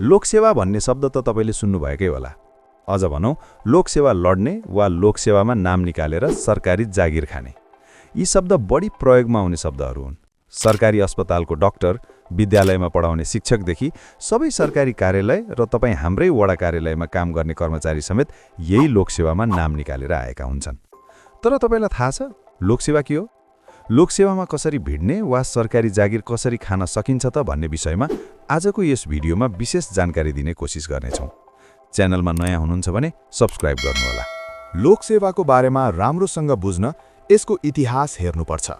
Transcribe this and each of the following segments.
लोकसेवा भन्ने शब्द त तपाईँले सुन्नुभएकै होला। अझ भनौँ लोकसेवा लड्ने वा लोकसेवामा नाम निकालेर सरकारी जागिर खाने। यी शब्द बढी प्रयोगमा हुने शब्दहरू हुन्। सरकारी अस्पतालको डाक्टर, विद्यालयमा पढाउने शिक्षकदेखि सबै सरकारी कार्यालय र तपाईँ हाम्रै वडा कार्यालयमा काम गर्ने कर्मचारी समेत यही लोकसेवामा नाम निकालेर आएका हुन्छन्। तर तपाईँलाई थाहा छ लोकसेवा के हो? लोकसेवामा कसरी भिड्ने वा सरकारी जागिर कसरी खान सकिन्छ त भन्ने विषयमा आजको यस भिडियोमा विशेष जानकारी दिने कोसिस गर्नेछौँ। च्यानलमा नयाँ हुनुहुन्छ भने सब्स्क्राइब गर्नुहोला। लोकसेवाको बारेमा राम्रोसँग बुझ्न यसको इतिहास हेर्नुपर्छ।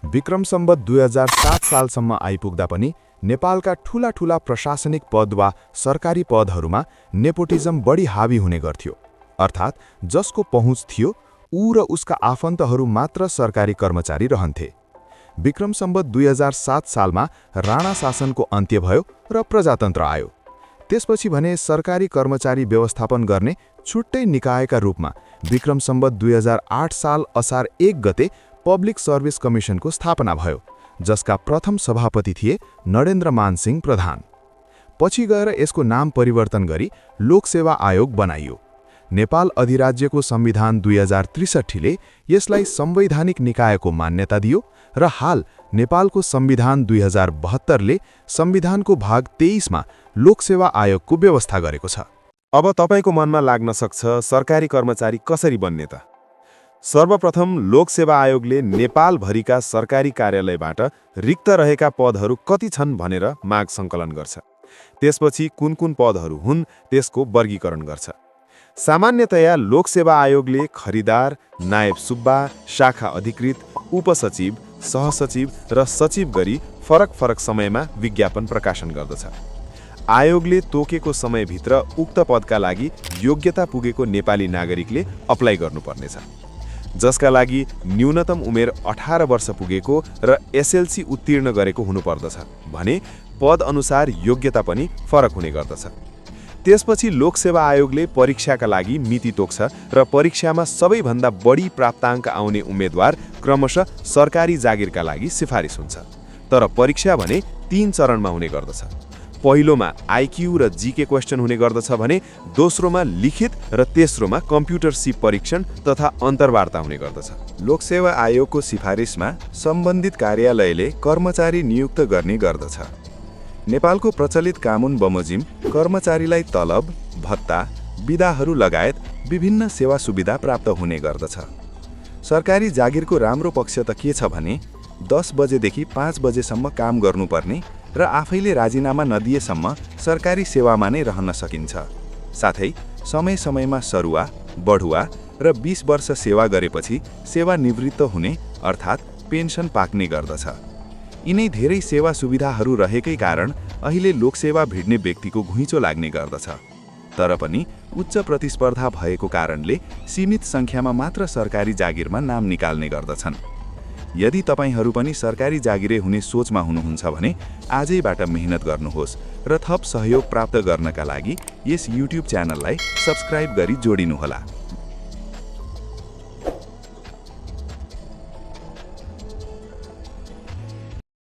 विक्रम सम्वत 2007 सालसम्म आइपुग्दा पनि नेपालका ठूला प्रशासनिक पद वा सरकारी पदहरूमा नेपोटिजम बढी हावी हुने गर्थ्यो। अर्थात् जसको पहुँच थियो ऊ र उसका आफन्तहरू मात्र सरकारी कर्मचारी रहन्थे। विक्रम सम्वत 2007 सालमा राणा शासनको अन्त्य भयो र प्रजातन्त्र आयो। त्यसपछि भने सरकारी कर्मचारी व्यवस्थापन गर्ने छुट्टै निकायका रूपमा विक्रम सम्वत 2008 साल असार 1 गते पब्लिक सर्भिस कमिसनको स्थापना भयो, जसका प्रथम सभापति थिए नरेन्द्रमान सिंह प्रधान। पछि गएर यसको नाम परिवर्तन गरी लोकसेवा आयोग बनाइयो। नेपाल अधिराज्यको संविधान 2063ले यसलाई संवैधानिक निकायको मान्यता दियो र हाल नेपालको संविधान 2072ले संविधानको भाग 23मा लोकसेवा आयोगको व्यवस्था गरेको छ। अब तपाईँको मनमा लाग्न सक्छ सरकारी कर्मचारी कसरी बन्ने त? सर्वप्रथम लोकसेवा आयोगले नेपालभरिका सरकारी कार्यालयबाट रिक्त रहेका पदहरू कति छन् भनेर माग सङ्कलन गर्छ। त्यसपछि कुन कुन पदहरू हुन् त्यसको वर्गीकरण गर्छ। सामान्यतया लोकसेवा आयोगले खरिदार, नायब सुब्बा, शाखा अधिकृत, उपसचिव, सहसचिव र सचिव गरी फरक समयमा विज्ञापन प्रकाशन गर्दछ। आयोगले तोकेको समयभित्र उक्त पदका लागि योग्यता पुगेको नेपाली नागरिकले अप्लाई गर्नुपर्नेछ, जसका लागि न्यूनतम उमेर 18 वर्ष पुगेको र एसएलसी उत्तीर्ण गरेको हुनुपर्दछ भने पद अनुसार योग्यता पनि फरक हुने गर्दछ। त्यसपछि लोकसेवा आयोगले परीक्षाका लागि मिति तोक्छ र परीक्षामा सबैभन्दा बढी प्राप्ताङ्क आउने उम्मेदवार क्रमशः सरकारी जागिरका लागि सिफारिस हुन्छ। तर परीक्षा भने 3 चरणमा हुने गर्दछ। पहिलोमा आइक्यू र जीके क्वेशन हुने गर्दछ भने दोस्रोमा लिखित र तेस्रोमा कम्प्युटर सिप परीक्षण तथा अन्तर्वार्ता हुने गर्दछ। लोकसेवा आयोगको सिफारिसमा सम्बन्धित कार्यालयले कर्मचारी नियुक्त गर्ने गर्दछ। नेपालको प्रचलित कानुन बमोजिम कर्मचारीलाई तलब, भत्ता, बिदाहरू लगायत विभिन्न सेवा सुविधा प्राप्त हुने गर्दछ। सरकारी जागिरको राम्रो पक्ष त के छ भने 10 बजेदेखि 5 बजेसम्म काम गर्नुपर्ने र आफैले राजीनामा नदिएसम्म सरकारी सेवामा नै रहन सकिन्छ। साथै समयमा सरुवा, बढुवा र 20 वर्ष सेवा गरेपछि सेवानिवृत्त हुने अर्थात् पेन्सन पाक्ने गर्दछ। यिनै धेरै सेवा सुविधाहरू रहेकै कारण अहिले लोकसेवा भिड्ने व्यक्तिको घुइँचो लाग्ने गर्दछ। तर पनि उच्च प्रतिस्पर्धा भएको कारणले सीमित सङ्ख्यामा मात्र सरकारी जागिरमा नाम निकाल्ने गर्दछन्। यदि तपाईहरू पनि सरकारी जागिरे हुने सोचमा हुनुहुन्छ भने आजैबाट मेहनत गर्नुहोस् र थप सहयोग प्राप्त गर्नका लागि यस युट्युब च्यानललाई सब्स्क्राइब गरी जोडिनुहोला।